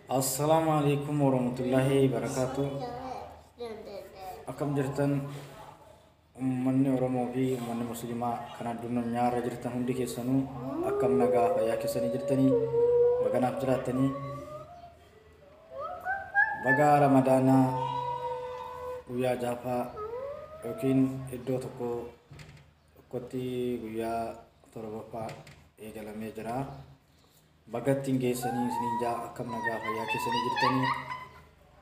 Assalaamu alaikum warahmatullahi wabarakatuh. Akkam jirtan uummanni Oromoo fi uummanni Musliimaa kan addunyaa irra jirtan hundi keessanuu akkam nagaa fayyaa keessanii jirtanii baganaaf jiraattanii baga Ramadaanaa guyyaa jaafaa yookiin iddoo tokko tokkotti guyyaa torbaffaa eegalamee jira. Baga ittiin geessanii isiniin jaa akkam nagaa fayyaa keessanii jirtanii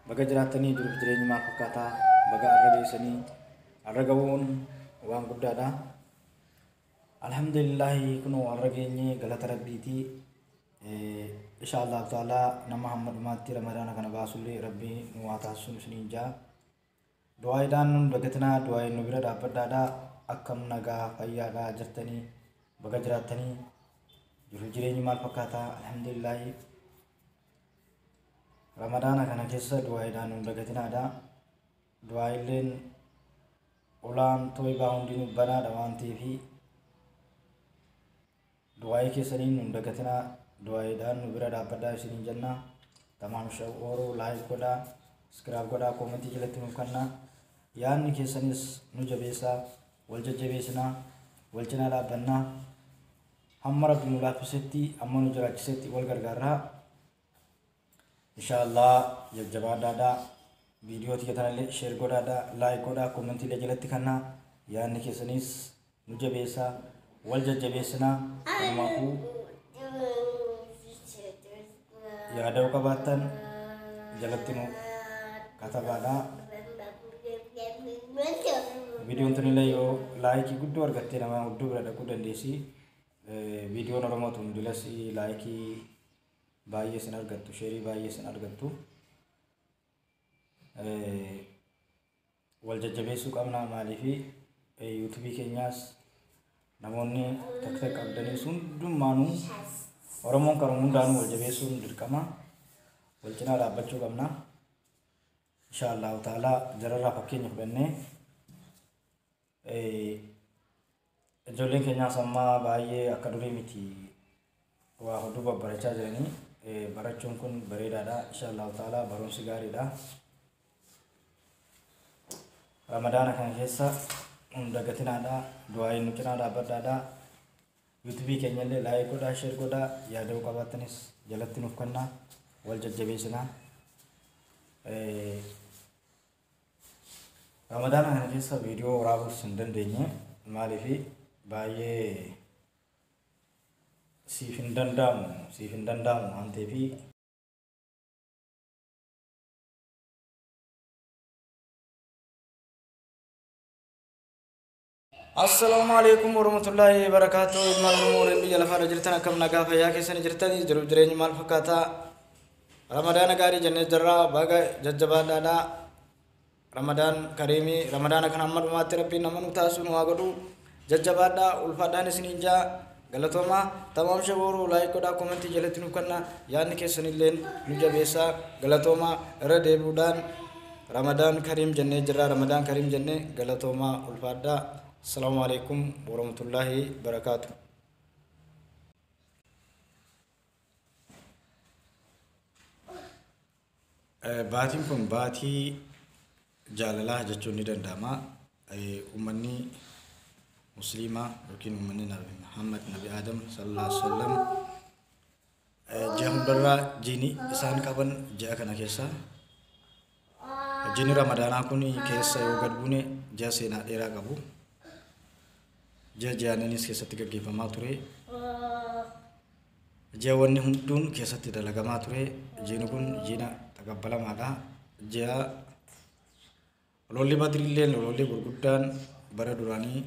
baga jiraattanii jiruuf jireenyi maal fakkaataa baga arra geessanii arra ga'uun waan guddaadha. Alhamdulillahi kunoo arra geenye galata rabbiiti. Insha Allah ta'ala nama hamma dhumaatti ramadaana kana baasullee rabbii nu haa taasisuun isiniin jaa. Du'aayiidhaan nun dagatinaa du'aayiin nu bira dhaabbadhaadha. Akkam nagaa fayyaadhaa jirtanii baga jiraattanii jiruuf jireenyi maal fakkaataa alhamdulillahi. Ramadaana kana keessa du'aayiidhaan nun dagatinaadha. Du'aayiilleen ulaan tooybaa hundinuu banaadha waan ta'eefi du'aayii keessaniin nun dagatinaa du'aayiidhaan nu bira dhaabbadhaa isiniin jenna. Tamaam shawwooruu like godhaa subscribe godhaa koomentii jalatti nuuf kennaa. Yaadni keessanis nu jabeessaa wal jajjabeessinaa wal cinaa dhaabbannaa. Hamma rabbi nu laaffisetti hamma nu jiraachisetti wal gargaarraa. Inshaallah jajjabaadhaadhaa. Viidiyoo tiyya tanallee share godhaadhaa like godhaa koomentiilee jalatti kennaa. Yaadni keessanis nu jabeessaa wal jajjabeessinaa. Kanumaafuu yaada yoo qabaattan jalatti nu katabaadhaa. Viidiyoon tunillee yoo laayikii guddoo argattee nama hedduu bira dhaquu dandeessi. Viidiyoon Oromoo tun dulas laayikii baay'ee sin argattu, sheerii baay'ee sin argattu. Wal jajjabeessuu qabna maaliifi yuutuubii keenyaas namoonni takka takka qabdanii hundumaanuu Oromoon karuma hundaanuu wal jabeessuun dirqama. Wal cinaa dhaabbachuu qabna. Insha Allahu ta'ala jararraa fakkeenya fudhannee ijoolleen keenyaas amma baay'ee akka durii miti waa hedduu babbarachaa jiranii barachuun kun bareedaadha. Insha Allahu ta'ala barumsi gaariidha. Ramadaana kana keessa nun dagatinaadha. Du'aayin nu cinaa dhaabbadhaadha. Yuutuubii keenyallee like godhaa, share godhaa, yaada yoo qabaattanis jalatti nuuf kennaa. Wal jajjabeessinaa. Ramadaana kana keessa viidiyoo waraabuus hin dandeenye maaliifi baay'ee siif hin danda'amu waan ta'eefi Assalaamu alaikum warahmatullahi wabarakatuh. Ilmaan Oromoo warreen biyya lafaarra jirtan akkam nagaa fayyaa keessanii jirtanii jiruuf jireenyi maal fakkaataa? Ramadaana gaarii jennee jirra. Baga jajjabaadhaadha. Ramadaan kariimii Ramadaana kana hamma dhumaatti rabbiin nama nu taasisu nu haa godhu. Jajjabaadhaa ulfaadhaan isiniin jaa galatoomaa. Tamaam shabooruu like godhaa koomentii jalatti nuuf kennaa. Yaadni keessanilleen nu jabeessaa galatoomaa irra deebi'uudhaan Ramadaan kariim jennee jirra. Ramadaan kariim jennee galatoomaa ulfaadhaa. Assalaamu alaikum warahmatullahi wabarakatuh. Baatiin kun baatii jaalalaa jechuun ni danda'ama. Uummanni Musliimaa yookiin uummanni Nabi Muhammad Nabi Adam sallallahu alaihi wasallam ji'a hundarraa jiini isaan qaban ji'a kana keessa. Jiini Ramadaanaa kun keessa yoo gad buune ji'a seenaa dheeraa qabu. Ji'a ji'aaniinis keessatti gaggeeffamaa ture. Ji'a wanni hunduun keessatti dalagamaa ture. Jiini kun jiina taqabbalamaadha. Ji'a lolli Badriilleen lolli gurguddaan bara duraanii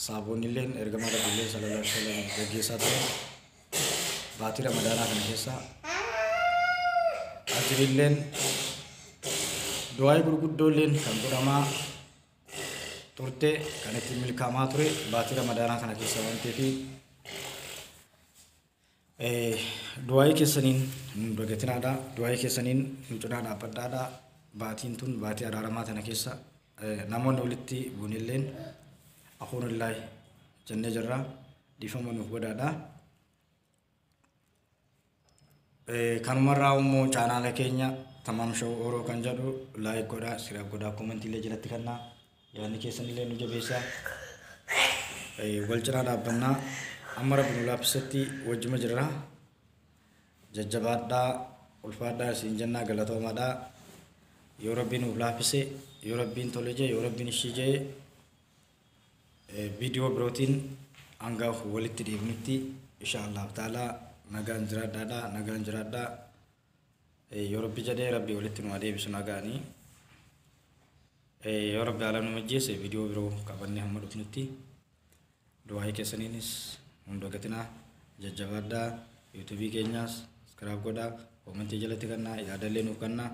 saabonnilleen ergamaa Rabbiillee sallallahu alaihi wasallam gaggeessaa ture. Baatii Ramadaanaa kana keessa ajriilleen du'aayii gurguddoolleen kan godhamaa turte kan ittiin milkaa'amaa ture baatii Ramadaanaa kana keessa waan ta'eef du'aayii keessaniin nu dagatinaadha. Du'aayii keessaniin nu cinaa dhaabbadhaadha. Baatiin tun baatii araaramaa tana keessa namoonni walitti buunilleen afuunillaahi jennee jirra. Dhiifama nuuf godhaadha. Kanumarraa immoo chaanaala keenya Tamaam Show Oroo kan jedhu like godhaa, subscribe godhaa, commentii illee jalatti kennaa, yaadni keessan illee nu jabeessaa. Wal cinaa dhaabbannaa amma rabbi nu laaffisetti wajjuma jirra. Jajjabaadhaa, ulfaadhaa isin jennaa, galatoomaadhaa. Yoo rabbiin nuuf laaffise, yoo rabbiin tole jee, yoo rabbiin ishii jee, viidiyoo birootiin hanga walitti deebinutti insha Allah ta'ala nagaan jiraadhaadha, nagaan jiraadhaa. Yoo rabbi jedhee rabbi walitti nu adeemsisu nagaanii. Yoo rabbi haala nu mijjeesse viidiyoo biroo qabannee hamma dhufnutti du'aayii keessaniinis hin dagatinaa, jajjabaadhaa. YouTubeii keenyaas subscribe godhaa, commentii jalatti kennaa, yaadallee nuuf kennaa.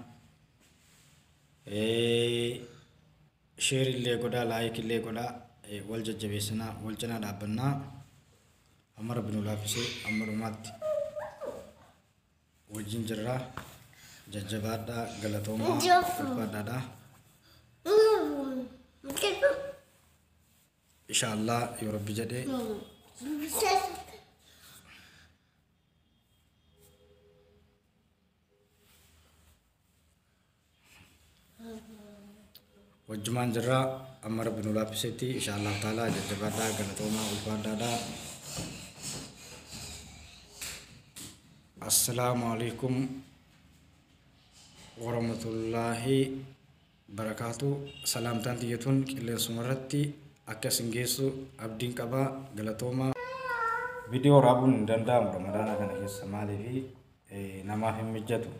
Share illee godhaa, like illee godhaa, wal jajjabeessinaa, wal cinaa dhaabbannaa. Amma rabbi nu laaffisee amma dhumaatti wajjin jirraa. Jajjabaadhaa, galatoomaa, ulfaadhaadhaa. Insha Allah yoo rabbi jedhee wajjumaan jirraa amma rabbi nu laaffisetti insha Allah ta'ala. Jajjabaadhaa, galatoomaa, ulfaadhaadhaa. Assalaamu alaikum warahmatullaahi barakaatu. Salaamtaan tiyyatuun qilleensuma irratti akka isin geessu abdiin qabaa, galatoomaa. Viidiyoo waraabuun hin danda'amu Ramadaana kana keessa, maaliifi namaaf hin mijatu.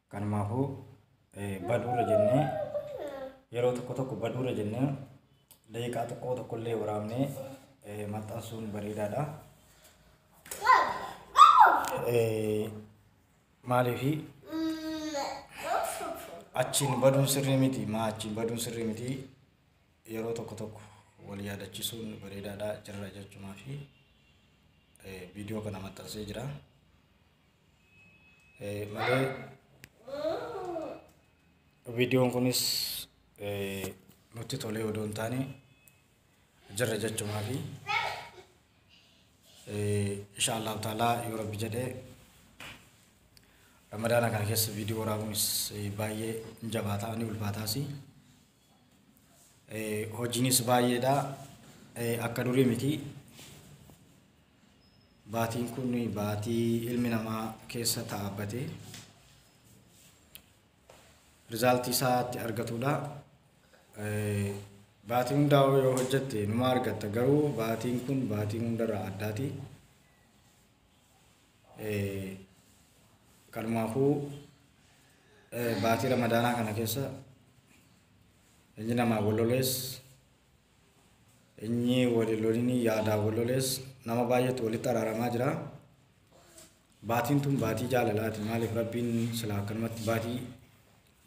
Kanumaafuu baduura jennee, yeroo tokko tokko baduura jennee daqiiqaa tokko tokkollee waraabnee maxxansuun bareedaadha. Maaliifi achiin baduun sirrii miti, maa achiin baduun sirrii miti, yeroo tokko tokko wal yaadachiisuun bareedaadha jirra jechumaa fi viidiyoo kana maxxansee jira. Malee viidiyoon kunis nutti tolee odoo hin taane jirra jechumaa fi insha Allahu ta'ala yoo rabbi jedhee Ramadaana kana keessa viidiyoo waraabuunis baay'ee hin jabaataa, ni ulfaataas. Hojiinis baay'eedha. Akka durii miti. Baatiin kun baatii ilmi namaa keessa taa'abbate resultii isaatti argatudha. Baatii hundaa yoo hojjette numa argatta, garuu baatiin kun baatii hundarraa addaati. Kanumaafuu baatii Ramadaanaa kana keessa inni namaa wal lolees, inni wal lolinii yaadaa wal lolees, nama baay'eetu walitti araaramaa jira. Baatiin tun baatii jaalalaati. Maaliif rabbiin silaa akkanumatti baatii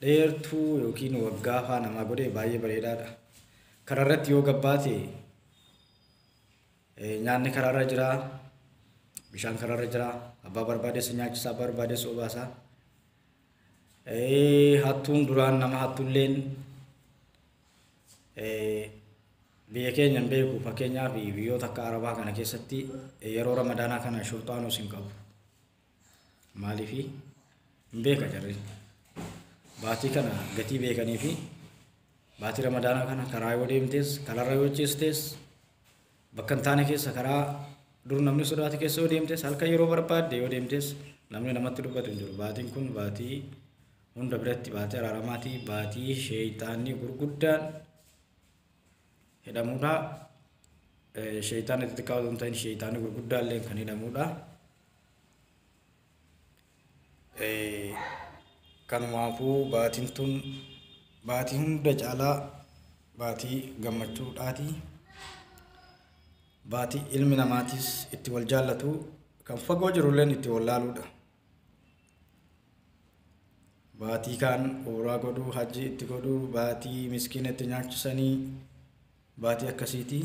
dheertuu yookiin waggaa faa namaa godhe baay'ee bareedaadha. Karaa irratti yoo gabbaate nyaanni karaarra jira, bishaan karaarra jira, abbaa barbaadees nyaachisa, abbaa barbaadees obaasa. Hattuun duraan nama hattulleen biyya keenya hin beeku, fakkeenyaaf biyyoota akka Arabaa kana keessatti yeroo Ramadaanaa kana shurxaanuus hin qabu. Maaliifi hin beeka jarri. Baatii kana gatii beekanii fi baatii Ramadaanaa kana karaa yoo deemtes, karaarra yoo ciistes, bakka hin taane keessa, karaa dur namni sodaate keessa yoo deemtes, halkan yeroo barbaadde yoo deemtes namni namatti dubbatu hin jiru. Baatiin kun baatii hunda biratti baatii araaramaati, baatii sheeyxaanni gurguddaan hidhamuudha. Sheeyxaanni xixiqqaa otoo hin ta'in sheeyxaanni gurguddaan illee kan hidhamuudha. Kanumaafuu baatiin tun baatii hunda caalaa baatii gammachuudhaati. Baatii ilmi namaatis itti wal jaallatu, kan fagoo jirulleen itti wal laaluudha. Baatii kaan umraa godhuu, hajji itti godhuu, baatii miskiina itti nyaachisanii, baatii akkasiiti.